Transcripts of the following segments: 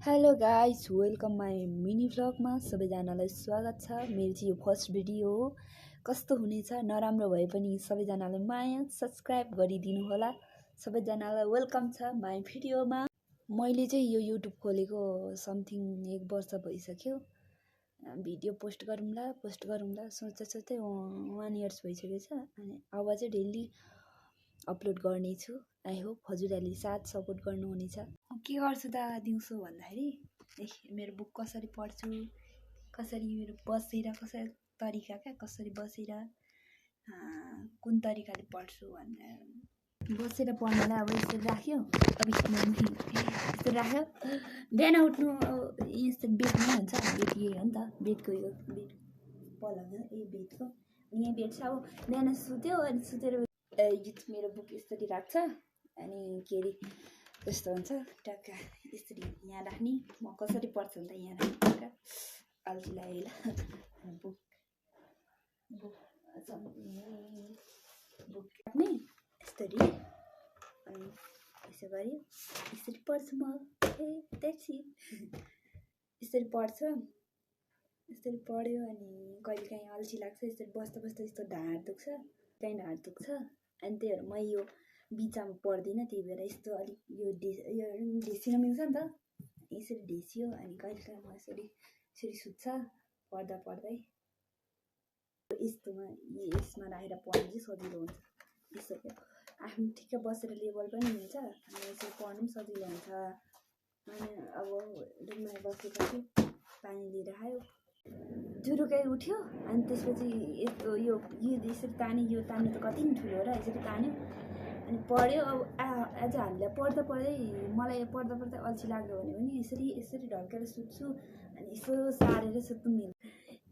Hello guys, welcome my mini भ्लगमा सबैजनालाई स्वागत छ। मेरो चाहिँ यो फर्स्ट भिडियो हो। कस्तो हुनेछ नराम्रो भए पनि सबैजनालाई माया सब्सक्राइब गरिदिनु होला। सबैजनालाई वेलकम छ माई भिडियोमा। मैले चाहिँ यो युट्युब खोलेको समथिङ 1 वर्ष भइसक्यो। भिडियो पोस्ट गरौँला सोच्दै सोच्दै 1 इयर्स भइसकेको छ। अनि अब चाहिँ डेली अपलोड गर्नेछु। आई होप हजुरहरूले साथ सपोर्ट गर्नुहुनेछ। के गर्छु त दिउँसो भन्दाखेरि मेरो बुक कसरी पढ्छु, कसरी मेरो बसेर कसरी बसेर कुन तरिकाले पढ्छु भनेर बसेर पढ्नलाई अब यस्तो राख्यो। अब यस्तो राख्यो, बिहान उठ्नु यस्तो बेडमै हुन्छ। बेड यही हो नि त, बेडको यो बेड पलङ बेडको यहीँ बेड छ। अब बिहान सुत्यो, अनि सुतेर मेरो बुक यसरी राख्छ। अनि के अरे कस्तो हुन्छ टक्क यसरी यहाँ राख्ने। म कसरी पढ्छु त यहाँ राख्ने टक्क अल्छी लाग्यो बुक राख्ने यसरी। अनि यसो गऱ्यो, यसरी पढ्छु म। यसरी पढ्छ, यसरी पढ्यो। अनि कहिलेकाहीँ अल्छी लाग्छ, यसरी बस्दा बस्दा यस्तो ढाड दुख्छ, कहीँ ढाड दुख्छ। अनि त्यही भएर म यो बिचमा पढ्दिनँ। त्यही भएर यस्तो अलिक यो ढेसिन मिल्छ नि त, यसरी ढेसियो। अनि कहिलेकाहीँ म यसरी सुत्छ पढ्दा पढ्दै। यसमा राखेर पढ्नु चाहिँ सजिलो हुन्छ। यसो आफ्नो ठिक्क बसेर लेबल पनि मिल्छ, अनि यसरी पढ्नु पनि सजिलो हुन्छ। अनि अब रुममा बसेपछि पानी लिएर आयो, जुरुकै उठ्यो। अनि त्यसपछि यस्तो यो यसरी तान्यो, यो तान्नु त कति ठुलो हो र, यसरी तान्यो। अनि पढ्यो। अब आज हामीलाई पढ्दा पढ्दै मलाई पढ्दा पढ्दै अल्छी लाग्यो भने पनि यसरी ढल्केर सुत्छु। अनि यसो सारेर सुत्नु मिल्छ।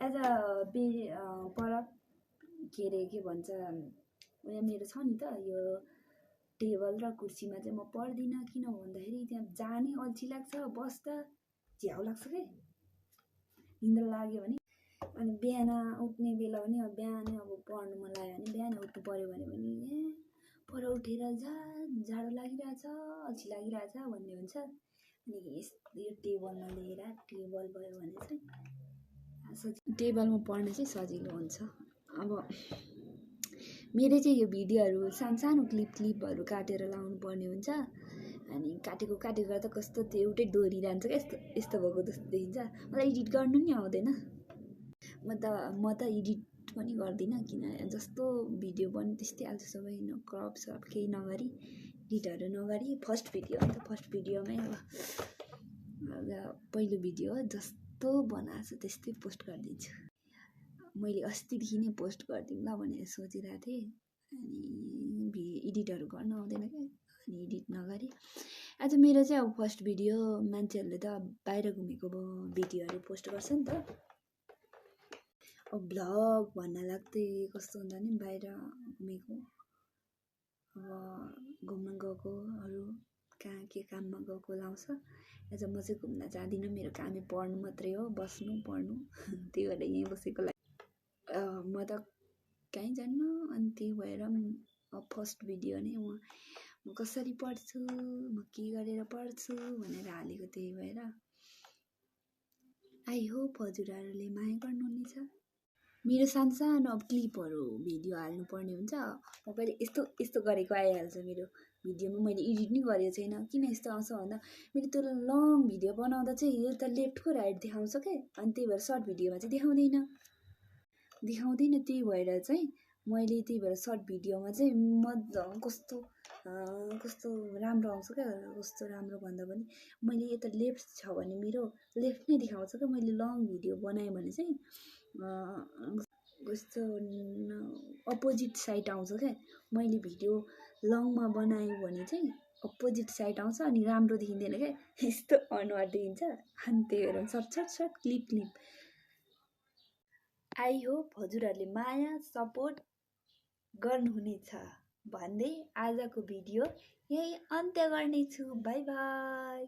एज पर के भन्छ उयो मेरो छ नि त, यो टेबल र कुर्सीमा चाहिँ म पढ्दिनँ। किन भन्दाखेरि त्यहाँ जाने अल्छी लाग्छ, बस्दा झ्याउ लाग्छ के, निन्द्रा लाग्यो भने। अनि बिहान उठ्ने बेला पनि अब बिहान अब पढ्नु मन लाग्यो भने बिहान उठ्नु पऱ्यो भने पनि पर उठेर जाडो लागिरहेछ, अल्छी लागिरहेछ भन्ने हुन्छ। अनि यो टेबलमा लिएर टेबल भयो भने चाहिँ टेबलमा पढ्न चाहिँ सजिलो हुन्छ। अब मेरो चाहिँ यो भिडियोहरू सानो क्लिपहरू काटेर लाउनु पर्ने हुन्छ। अनि काटेको गर्दा कस्तो त्यो एउटै डोरी जान्छ क्या, यस्तो भएको जस्तो देखिन्छ। मलाई एडिट गर्नु नि आउँदैन। म त एडिट पनि गर्दिनँ, किन जस्तो भिडियो पनि त्यस्तै हाल्छ सबै। क्रप केही नगरी, एडिटहरू नगरी। फर्स्ट भिडियो हो नि त, फर्स्ट भिडियोमै अब पहिलो भिडियो हो, जस्तो बनाएको छ त्यस्तै पोस्ट गरिदिन्छु। मैले अस्तिदेखि नै पोस्ट गरिदिउँ ल भनेर सोचिरहेको थिएँ। अनि एडिटहरू गर्न आउँदैन क्या, अनि एडिट नगरी। आज मेरो चाहिँ अब फर्स्ट भिडियो। मान्छेहरूले त बाहिर घुमेको भिडियोहरू पोस्ट गर्छ नि त। अब भ्लग भन्न लाग्दै कस्तो हुन्छ नि, बाहिर घुमेको, अब घुम्न गएकोहरू कहाँ के काममा गएको लाउँछ। आज म चाहिँ घुम्न जाँदिनँ, मेरो कामै पढ्नु मात्रै हो, बस्नु पढ्नु। त्यही भएर यहीँ बसेको म त कहीँ जान्न। अनि त्यही भएर अब फर्स्ट भिडियो नै म कसरी पढ्छु, म के गरेर पढ्छु भनेर हालेको। त्यही भएर आई होप हजुरहरूले माया गर्नुहुनेछ। मेरो सानो अब क्लिपहरू भिडियो हाल्नुपर्ने हुन्छ। म पहिले यस्तो गरेको आइहाल्छ मेरो भिडियोमा। मैले एडिट नै गरेको छैन। किन यस्तो आउँछ भन्दा मेरो त्यो लङ भिडियो बनाउँदा चाहिँ यो त लेफ्टको राइट देखाउँछ क्या। अनि त्यही भएर सर्ट भिडियोमा चाहिँ देखाउँदैन। त्यही भएर चाहिँ मैले सर्ट भिडियोमा चाहिँ कस्तो राम्रो आउँछ क्या। कस्तो राम्रो भन्दा पनि मैले यता लेफ्ट छ भने मेरो लेफ्ट नै देखाउँछ क्या। मैले लङ भिडियो बनाएँ भने चाहिँ कस्तो अपोजिट साइड आउँछ क्या। मैले भिडियो लङमा बनाएँ भने चाहिँ अपोजिट साइड आउँछ, अनि राम्रो देखिँदैन क्या, यस्तो अनुहार देखिन्छ। अनि त्यही भएर सर्ट क्लिप आई होप हजुरहरूले माया सपोर्ट गर्नुहुनेछ भन्दै आजको भिडियो यही अन्त्य गर्नेछु। By by.